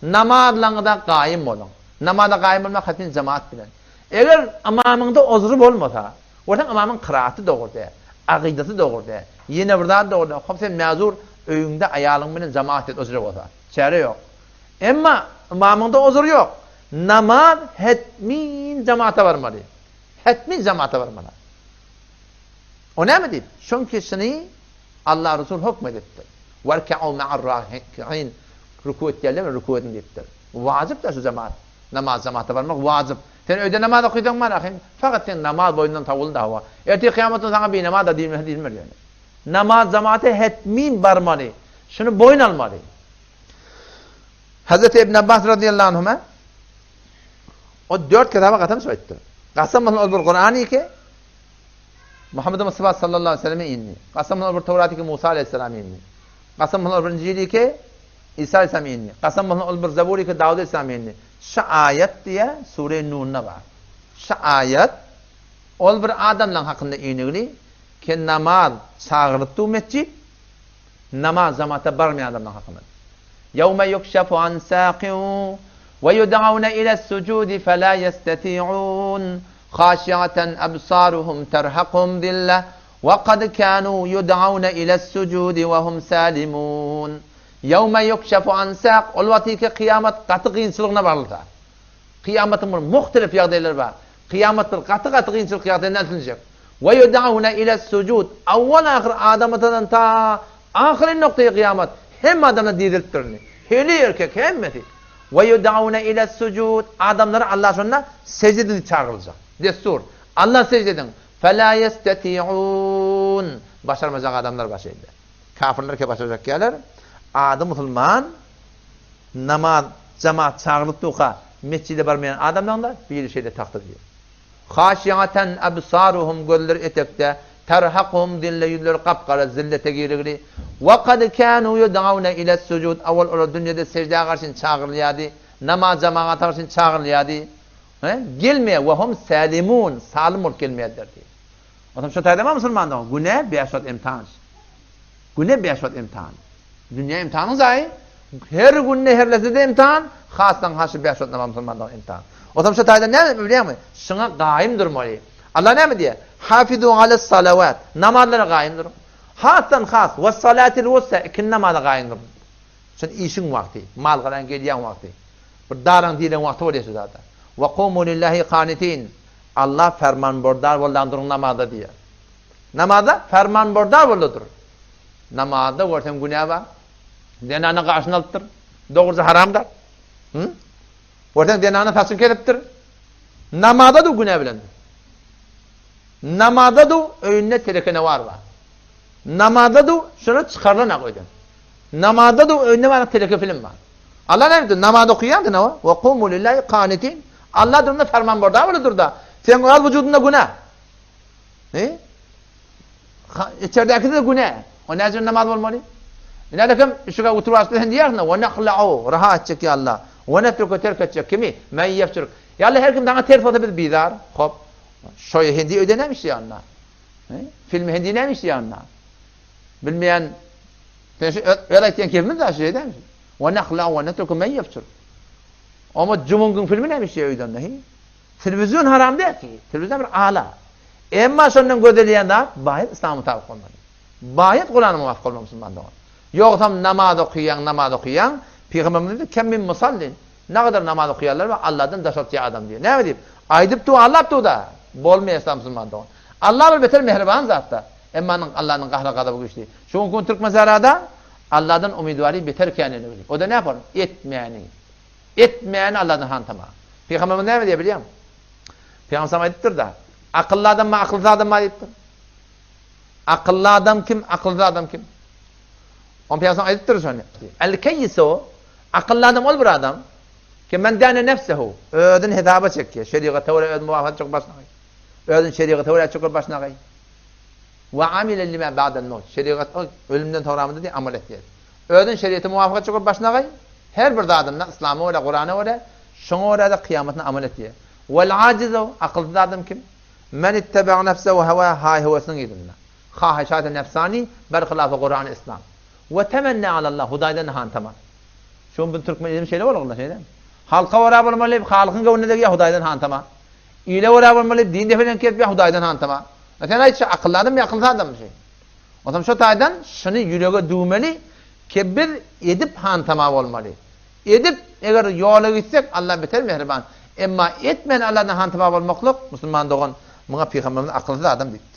Namazlaňyza gaýym boluň. Namaza gaýym bolmak hatyn jemaat bilen. Eger ymamyňda ozry bolmasa, görseň ymamyň kyraaty dogry däl, akydasy dogry däl, ýene bir zady dogry däl, hop sen mäzur öýüňde aýalyň bilen jemaat et ozry bolsa. Çäre ýok. Emma ymamyňda ozur ýok. Namaz hetmin jemaata barmaly. Hetmin jemaata barmaly. O näme diýip? Çünki şuny Allah Resul hökm edipdir. Werke'u ma'ar raki'in. Ruku etýärler bilen ruku ediň diýipdir. Wajyp-da şu jemaat. Namaz jemaata barmak wajyp. Sen öýde namaz okysaň bar ahim, fakat seň namaz boýundan tawuldy hawa. Ertir kyýamatda saňa binamaz-da diýilmese diýilmer ýöne. Namaz jemaata hetmin barmaly. Şuny boýun almaly. Hazreti Ibn Abbas radiyallahu anhuma o dört kitaba kasam içipdir. Kasam bolsun ol bir Kur'an ki Muhammed Mustafa sallallahu aleyhi ve selleme indi. Kasam bolsun ol bir Tawrat ki Musa aleyhisselam indi. Kasam bolsun ol bir Injil ki Isa aleyhisselam indi. Kasam bolsun ol bir Zabur ki Dawud aleyhisselam indi. Şu aýat diýe sure Nunda bar. Şu aýat ol bir adamlaryň hakynda inigli ki namaz çagyrypdy mesjid Namaz jamata barmaýan adamlaryň hakynda. Ýewme ýukşefu an saqin we ýud'auna iles-sujudi fela ýesteti'un haşi'aten absaruhum terhakuhum zillah we kad kanu ýud'auna iles-sujudi we hum salimun. Ýewme ýukşefu an saq ol wagtyky kyýamat gaty kynçylygyna barylsa. Kyýamatyň bir muhtelif ýagdaýlary bar. Kyýamat bir gaty-gaty kynçylyk ýagdaýynda eltiljek. We ýud'auna iles-sujud awwal-ahyr Adam atadan ta ahyryn noktaýy kyýamat hemme adamlar dirilipdir indi. Heli erkek hemmesi. We ýud'auna iles-sujud adamlary Allah şonda sežde ediň diýip çagyryljak. Dessur. Allah sežde ediň. Fela ýesteti'un başarmajak adamlar bar şeýle. Kafirler ke başarjak ýalar. Ady musulman namaz jemaat çagyrylyp durka mesjide barmaýan adamlaryň-da biri şeýle tagta diýýär. Haşiaten absaruhum gözleri etekde, terhakuhum zille ýüzleri gap-gara zillete girigli. Wa kad kanu yud'auna iles-sujud awal olar dünýede seždä garşyn çagyrylýardy, namaz jemagata garşyn çagyrylýardy. He? Gelmeýär we hum salimun salym bolup gelmeýärdiler diýýär. Onsoň şu taýda musulman dogan güne bäş wagt imtihan. Güne bäş wagt imtihan. Dünýä imtihanyň jaýy, her günde her lezede imtihan, hasdan has şu bäş wagt namaz musulman dogan imtihan. Onsoň şu taýda näme bilýäňmi? Şuňa gaýym durmaly. Allah näme diýýär? Hafizu alas salawat. Namazlara gaýym duruň. Hasdan has we salatil wusta ikindi namaza gaýym duruň. Şun işiň wagty, mal garan gelýän wagty. Bir daraň diýlen wagty bolýar şu zada. Wa qumu lillahi qanitin. Allah fermanbordar boldan duruň namazda diýýär. Namazda fermanbordar bolda dur. Namazda görseň günä bar. Zenana gaşyny alypdyr. Dogruja haram zat. Hı? Görseň zenana saçyny kesipdir. Namazda du günä bilen. Namazda du öýünde telekene bar bar. Namazda du şuna çykarylan ak öýden. Namazda du öýünde bar teleke film bar. Allah näme diýdi? Namaz okaýan diýdi. Wa qumu lillahi qanitin. Allah durunda fermanberdar bolup dur da. Sen öz wujudynda günä. He? İçeridäkisi de günä. O näce namaz bolmaly? Ine kim işige oturyp açdy sen diýersiň, "Wa nahla'u" raha etjek ýa Allah. Wa netruku terk etjek kimi? Men ýefçirk. Ýa Allah her kim saňa ters bolsa biz bizar. Hop. Şoý hindi öýde näme işleýär onda? He? Film hindi näme işleýär onda? Bilmeýän sen şu öz aýtýan kepimiz da şeýle dämi? Wa nahla'u wa netruku men ýefçirk. Oma Jumung'un filmi näme işleýär öýde onda? He? Telewizion haram däl ki. Telewizion bir ala. Emma şondan gözelýän zat baýat islama mutabyk bolmaly. Baýat Kurana muwafyk bolmaly musulman dogan. Ýogsam namaz okaýaň, namaz okaýaň, Pygamberimiz diýdi, Kem min musallin. Nägadar namaz okaýanlar bar, Allahdan daş atýan adam diýýär. Näme diýip? Aýdyp dur, allap dur-da. Bolmaýar islam musulman dogan. Allah bir beter mähriban zatda. Emma onuň Allanyň gahry gazaby güýçli. Şu günki gün Türkmensährada Allahdan umydwary beter käneligi. O-da näpar? Etmäni. Etmäni Allahdan hantama. Pygamberimiz näme diýýär bilýäňmi? Pygamber sallam aýdypdyr-da, akylly adam bar, akylsyz adam bar diýipdir. Akylly adam kim, akylsyz adam kim? Onda Pygamber sallam aýdypdyr şony. El-keýisu, akylly adam ol bir adam, ki men däne nefsehu, özüni hesaba çekýär, şerigata görä öz muwafat çykyp başyna gaý. Özüni şerigata görä çykyp başyna gaý. We amile lima ba'del mewt, şerigat ölümden soňramyda diýip amal etýär. Özüni şeriýete muwafyk etjek bolup başyna gaý. Her bir zadynda yslama görä, Kurana görä, şoňa görä-de kyýamatyna amal etýär. Wal ajizu, akylsyz adam kim? Men itteba'a nefsehu hewa, haý-höwesiniň yzynda. Hahyşaty nefsani, ber hylafy Kurany yslam. We temenne alallah, Hudaýdan hantama. Şu gün türkmen ilimiz şeýle bolugynda şeýle. Halka görä bolmaly, halkyň göwnüne degýär Hudaýdan hantama. Ile görä bolmaly, din depeden kesip ýa Hudaýdan hantama. Sen aýtşy akylly adam ýa akylsyz adammy şeý? Onsoň şo taýdan şuny ýürege düwmeli ki biz edip hantama bolmaly. Edip eger ýola gitsek Allah beter mähriban. Emma etmän Allahdan hantama bolmaklyk musulman dogan muňa pygamberimiz akylsyz adam diýipdir.